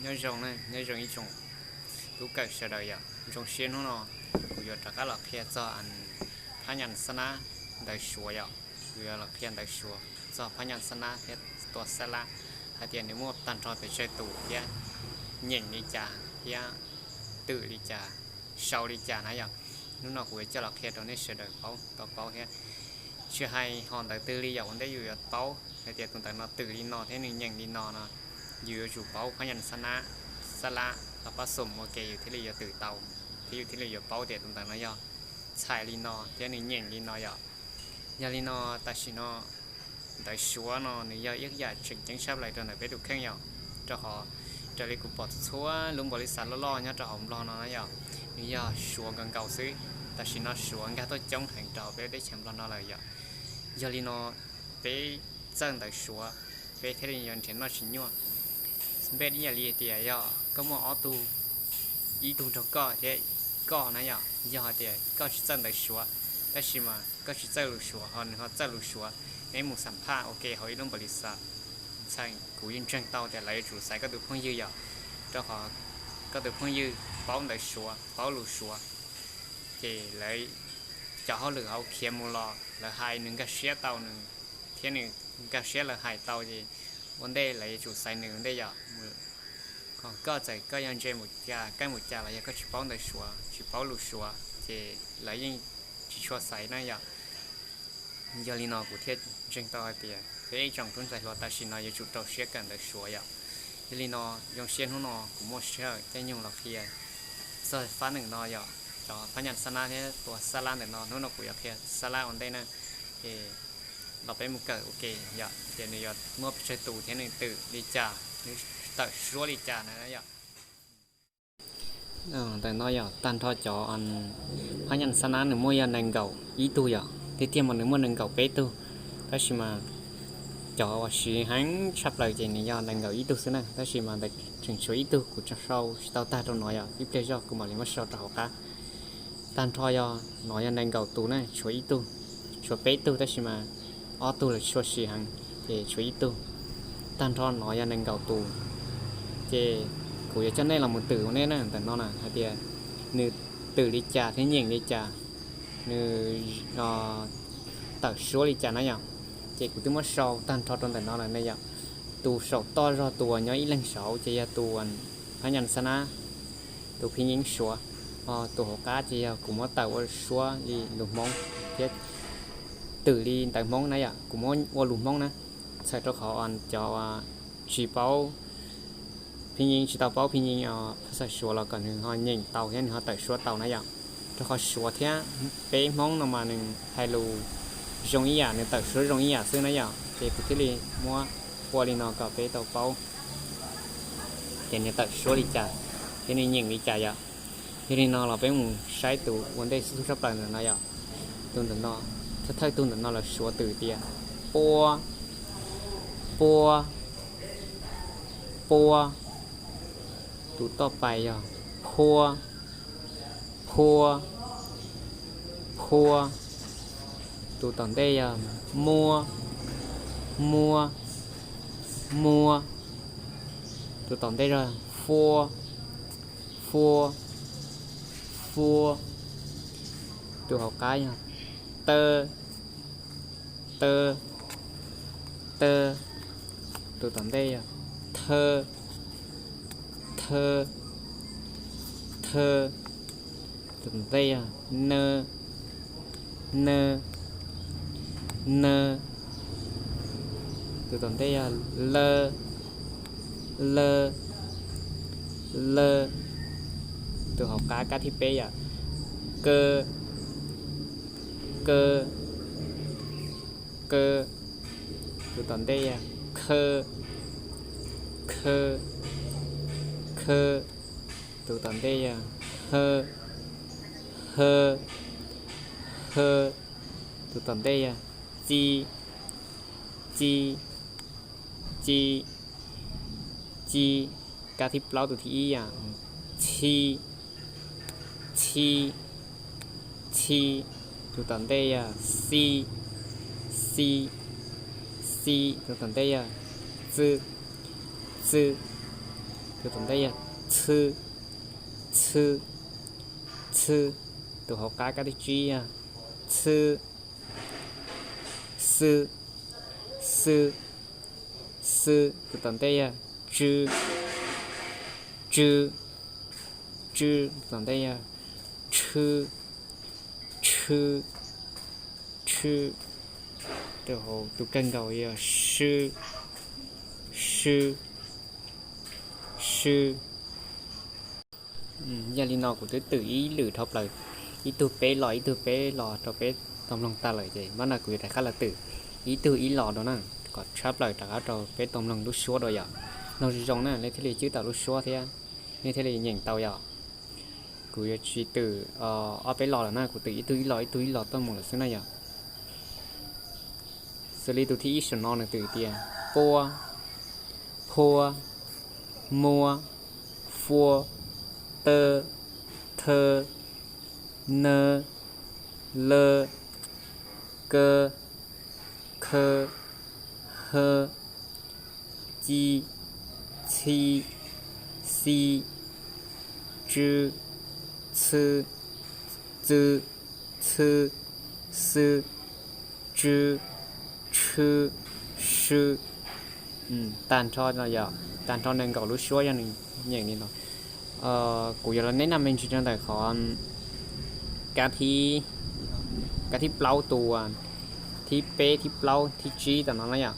Nyob zoo, nyob zoo ib tsoom tub kawm sawv daws yom. Zoo siab hnub no kuv yuav rov qab los qhia txog phab nyas xab nab ntawv Suav yom. Kuv yuav los qhia ntawv Suav txog phab nyas xab nab thiab tua xab lab, hais tias nws muaj tag nrho pes tsawg tus thiab nyeem li cas thiab twm li cas, sau li cas na yom. Hnub no kuv yuav coj los qhia rau nej sawv daws paub tau paub thiab. Tsis hais ho ntawv twg li yom, ua ntej yus yuav paub hais tias tus ntawv no twm li no thiab nws nyeem li no no, yus yuav tsum paub phab nyas xab nab, xab lab los pab xum ua ke yus thiaj li yuav twm tau, thiab yus thiaj li yuav paub tias tus ntawv no yog txhais li no thiab nws nyeem li no yom. Yog li no, tam sim no ntawv Suav no nws yog ib yam tseem ceeb tshaj plaws rau ntawm peb tus kheej yom. Rau qhov raws li kuv pom txhua lub npaum li xav loj loj nyob rau hauv Nplog no na yom, nws yog Suav nkaus nkaus xwb. Tam sim no Suav nkag tuaj coob heev rau hauv peb teb chaws Nplog no lawm yom. Yog li no, peb txawj ntawv Suav, peb thiaj li yuav nrhiav noj tsis nyuaj. Npej ib yam li tias yog koj muaj ob tug, ib tug nrog koj thiab koj na yom, yog hais tias koj tsis txawj ntawv Suav, tab sis mas koj tsis txawj lus Suav ho nws ho txawj lus Suav, neb mus xam phaj ua ke hauv ib lub npaum li xav, ntxhee kuv yeej ntseeg tau tias lawv yuav tsum xaiv koj tus phooj ywg yom. Rau qhov koj tus phooj ywg paub ntawv Suav, paub lus Suav, ces lawv cov hauj lwm hauv khiav mus los lawv hais nws nkag siab tau nws, thiab nws nkag siab lawv hais tau ces ua ntej lawv yuav tsum xaiv nws ua ntej yom. Ho koj txawm koj yog ntse npaum cas, keej npaum cas los yog koj tsis paub ntawv Suav, tsis paub lus Suav ces lawv yeej tsis tshua xaiv na yom. Yog li no kuv thiaj ntseeg tau hais tias peb ib tsoom tub ntxhais hluas tam sim no yuav tsum rau siab kawm ntawv Suav yom. Yog li no, zoo siab hnub no kuv muaj sij hawm caij nyoog los qhia txog phab ntawm no yom, cov phab nyas xab nab thiab tua xab lab ntawm no. Hnub no kuv yuav qhia xab lab ua ntej na, es los peb mus kawm ua ke yom, tias nws yuav muaj pes tsawg tus thiab nws twm li cas, nws tawm suab li cas na yom. Ntawm no yog tag nrho cov phab nyas xab nab nws muaj yog nees nkaum ib tug yom, tiag tiag mas nws muaj nees nkaum peb tug, tab sis mas cov uas siv heev tshaj plaws ces nws yog nees nkaum ib tug xwb na, tab sis mas ntawm tseem tshuav ib tug kuv tseem sau tsis tau tag rau no yom, ib pliag zoj kuv mam li muab sau rau hauv qab. Tag nrho yog no yog nees nkaum tus na, tshuav ib tug, tshuav peb tug tab sis mas ob tug lawv tsis tshua siv heev, ces tshuav ib tug. Tag nrho no yog nees nkaum tus, ces kuv yuav coj nej los mus twm ua ntej na, ntawm no na hais tias nws twm li cas thiab nyeem li cas, nws tawm suab li cas na yom. Ces kuv twb muab sau tag nrho rau ntawm no lawm ne yom. Tus saum toj zog tus uas nyob ib leeg saud ces yog tus phab nyas xab nab, tus phib nyeeb Suav, ho tus hauv qab ces yog kuv muab tawm ua suab li lus Hmoob thiab twm li ntawv Hmoob na yom, kuv muab ua lus Hmoob na, txhawm rau qhov cov tsis paub phib nyeeb, tsis tau paub phib nyeeb phas xas Suav los kom nws ho nyeem tau thiab nws ho tawm suab tau na yom. Rau qhov Suav thiab peb Hmoob no mas nws hais lus zoo ib yam, nws tawm suab zoo ib yam xwb na yom, ces kuv thiaj li muab ua li no kom peb tau paub tias nws tawm suab li cas thiab nws nyeem li cas yom. Yog li no los peb mus saib tus ua ntej xub tshaj plaws ntawm no yom. Tus ntawm no, thawj thawj tug ntawm no lawv Suav twm tias pua, pua, pua. Tus toj pais yog phua, phua, phua. Tus tom ntej yog mua, mua, mua. Tus tom ntej yog fua, fua, fua. Tus hauv qab yog taw, taw, taw. Tus tom ntej yog thawj, thawj, thawj. Tus tom ntej yog nawj, nawj, nawj. Tus tom ntej yog lawj, lawj, lawj. Tus hauv qab kab thib peb yog kaw, kaw, kaw. Tus tom ntej yog khaw, khaw, khaw. Tus tom ntej yog haw, haw, haw. Tus tom ntej yog txi, txi, txi, txi. Kab thib plaub tus thib ib yog txhi, txhi, txhi. Tus tom ntej yog xi, xi, xi. Tus tom ntej yog txw, txw, Tus tom ntej yog txhw, txhw, txhw. Tus hauv qab kab thib tsib yog txhw, xw, xw, xw. Tus tom ntej yog tsw, tsw, tsw. Tus tom ntej yog tshw, tshw, tshw. Tus hauv tus kawg nkaus yog sw, sw, sw. Yog li no kuv twb twm ib lwm dhau plaws, ib tug peb los ib tug peb los rau peb tau mloog tag lawm ces npaj no kuv yuav rov qab los twm ib tug ib los dua na, kom tshab plaws rov qab rau peb tau mloog lub suab dua yom. Mloog zoo zoo na nej thiaj li cwb tau lub suab thiab nej thiaj li nyeem tau yom. Kuv yuav tsis twm ob peb los lawm na, kuv twm ib tug ib los ib tug ib los tuaj mus lawm xwb na yom. Xws li tus thib ib saum no nws twm tias puab, phuab, muab, fuab, tawb, thawb, nawb, lawb, kawb, khawb, hawb, cib, txhib, xib, tswb, txhwb, txwb, txhwb, xwb, tswb, tshwb, swb. Tag nrho no yog tag nrho nees nkaum lub suab yog nws nyeem li no. Kuv yuav los neb naj me ntsis rau ntawm qhov kab thib, kab thib plaub tus, thib peb thib plaub thib tsib tom no na yom.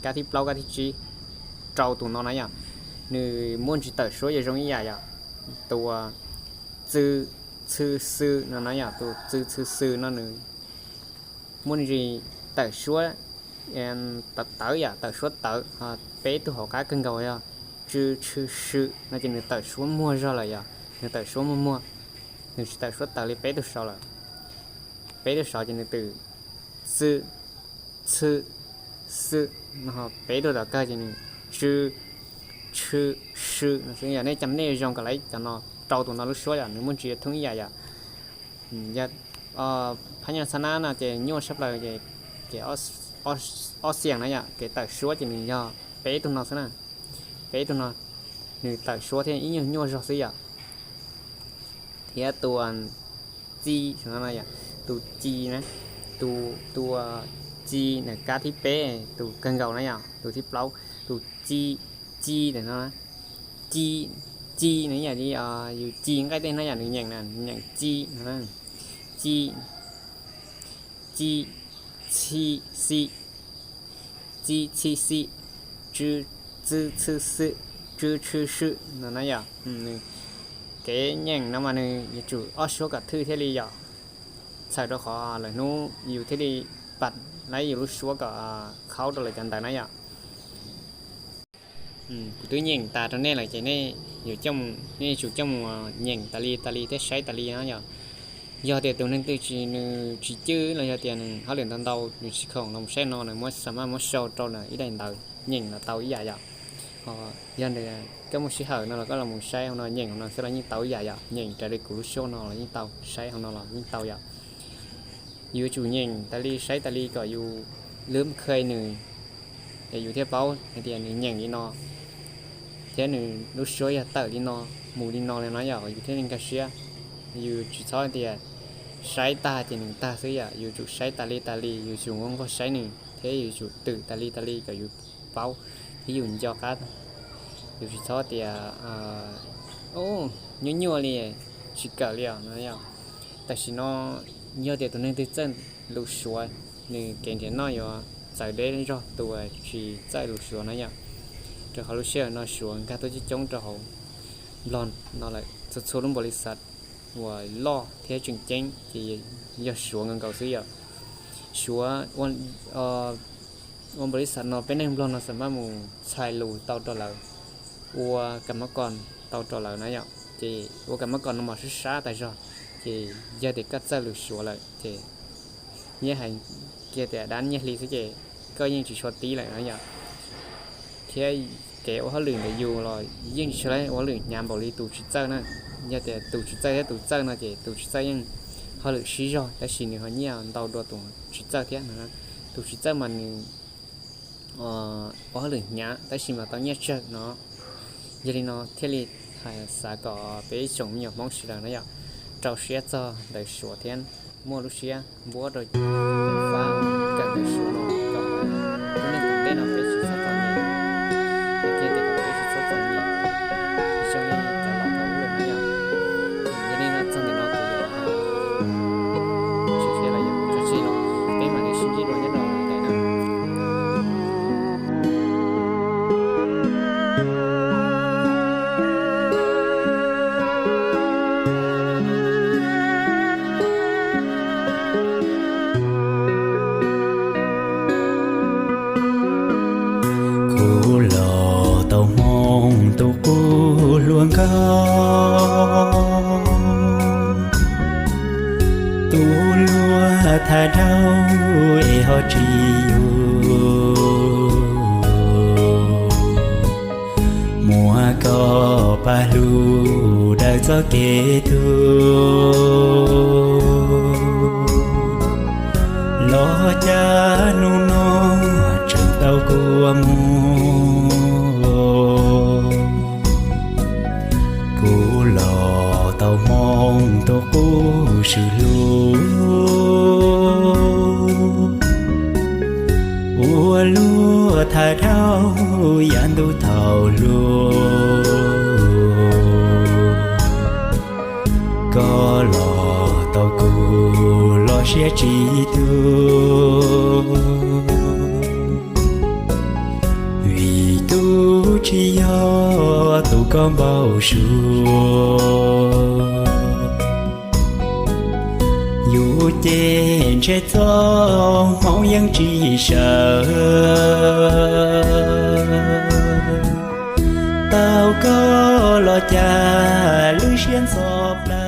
Kab thib plaub kab thib tsib, rau tus no na yom, nws muaj ntsis tawm suab yog zoo ib yam yom. Tus txw, txhw, xw no na yom, tus txw, txhw, xw no nws muaj ntsis tawm suab tawv tawv yom, tawm suab tawv. Peb tug hauv qab kawg nkaus yog tsw, tshw, sw no ces nws tawm suab muag zog lawm yom, nws tawm suab muag muag, nws tsis tawm suab tawv li peb tug saud lawm. Peb tug saud ces nws twm txw, txhw, xw no, peb tug tom kawg ces nws tsw, tshw, sw no xwb. Yog nej cov nej zoo kom lawv cov no rau tus no lub suab yom, nws muaj ntsis thooj ib yam yom. Phab nyaj xab nab no ces nyuaj tshaj plaws ces, ces ob xiam na yom, kev tawm suab ces nws yog peb tug no xwb na. Peb tug no nws tawm suab thiab ib nyuag nyuaj zog xwb yom. Thiab tus ci, tus ci na, tus, tus ci ntawm kab thib peb, tus kawg nkaus na yom, tus thib plaub, tus ci, ci ntawm no, ci, ci nws yam li yus ci nqaij tej no yom, nws nyeem na, nws nyeem ci no, ci, ci, txhi, xi, ci, txhi, xi, tsw, txw, txhw, xw, tsw, tshw, sw no na yom. Kev nyeem no mas nws yuav tsum ob suab kom thwj thiaj li yom, txhawm rau qhov lawm hnub yus thiaj li pam laib yus lub suab kom qhaub rau lawv cov ntawv na yom. Kuv twb nyeem tas rau nej lawm ces nej yuav coj mus, nej yuav tsum coj mus nyeem tas li tas li thiab saib tas li no yom. Yog tias tus neeg twg tsis, nws tsis cwj los yog tias nws hauj lwm ntau ntau, nws tsis khoom los saib no, nws muab xa maj muab sau rau nws ib daim ntawv nyeem los tau ib yam yom. Ho yog koj muaj sij hawm no los koj los mus saib hauv no, nyeem hauv no xwb los yeej tau ib yam yom, nyeem raws li kuv lub suab no los yeej tau, saib hauv no los yeej tau yom. Yuav tsum nyeem tas li saib tas li kom yus lwb khaj nws, es yus thiaj paub hais tias nws nyeem li no thiab nws lub suab yog tawm li no, mus li no li no yom, yus thiaj li nkag siab. Yus tsis txhob tias saib tag ces nws tag xwb yom, yus tsum saib tas li tas li, yus tsum nquag nquag saib nws thiab yus tsum twm tas li tas li kom yus paub thiab yus nco qab. Yus tsis txhob tias nyuaj nyuaj li, tsis kawm li os no yom. Tam sim no yog tias tus neeg twg txawj lus Suav, nws kev nrhiav noj yuav txawv deb zog tus uas tsis txawj lus Suav na yom. Rau qhov lub sij hawm no Suav nkag tuaj coob coob rau hauv Nplog no lawm, txhua txhua lub npaum li xav uas loj thiab tseem ceeb ces yog Suav nkaus nkaus xwb yom. Suav ua npaum li xav no peb neeg Nplog no xam maj mus txhais lus tau rau lawv, ua kam mab kom tau rau lawv na yom. Ces ua kam mab kom no mas sab sab tas zog, ces yog tias koj txawj lus Suav lawm ces yeej hais kiag tias dab nyiaj hli xwb ces koj yeej tsis tshua tib lawm na yom. Thiab kev ua hauj lwm ntawm yus los yeej tsis tshua ua hauj lwm hnyav npaum li tus tsis txawj na. Yog tias tus tsis txawj thiab tus txawj no ces tus tsis txawj yeej hauj lwm sib zog tab sis nws ho nyiaj ntau dua tus tsis txawj thiab no. Tus tsis txawj mas nws ua hauj lwm hnyav tab sis mas tau nyiaj tsawg no. Yog li no thiaj li hais xav kom peb ib tsoom me nyuam Hmoob sawv daws na yom, rau siab txog ntawv Suav thiab muaj lub siab npuab rau fab kawm ntawv Suav no kom lub neej tom ntej no peb tsis txhob txom nyem, hais tias kom peb tsis txhob txom nyem zoo li cov laus thaum ub lawm na yom. Yog li no txog ntawm no kuv yuav tso tseg los yog tso tseg no, peb mam li sib ntsib dua nyob rau lwm daim na. Kuv los tau hmoo tus qub hluas nkauj, tus hluas thaj dhau es ho tsis yus, muab koj pab hlub daws txoj kev tuag. Los cas hnub no tseem tau kua muag, kuv los tau hmoo tus qub swm hlub, ua luaj thaj dhau yav ntuj thaum hluas. Koj los tau kuv los siab tsis tuag, vim tub tsis yog tus koj npau suav. Yus ces ntshe txoj hmoov yeej tsis sawv, tau koj los cas lub siab ntxhov plawv.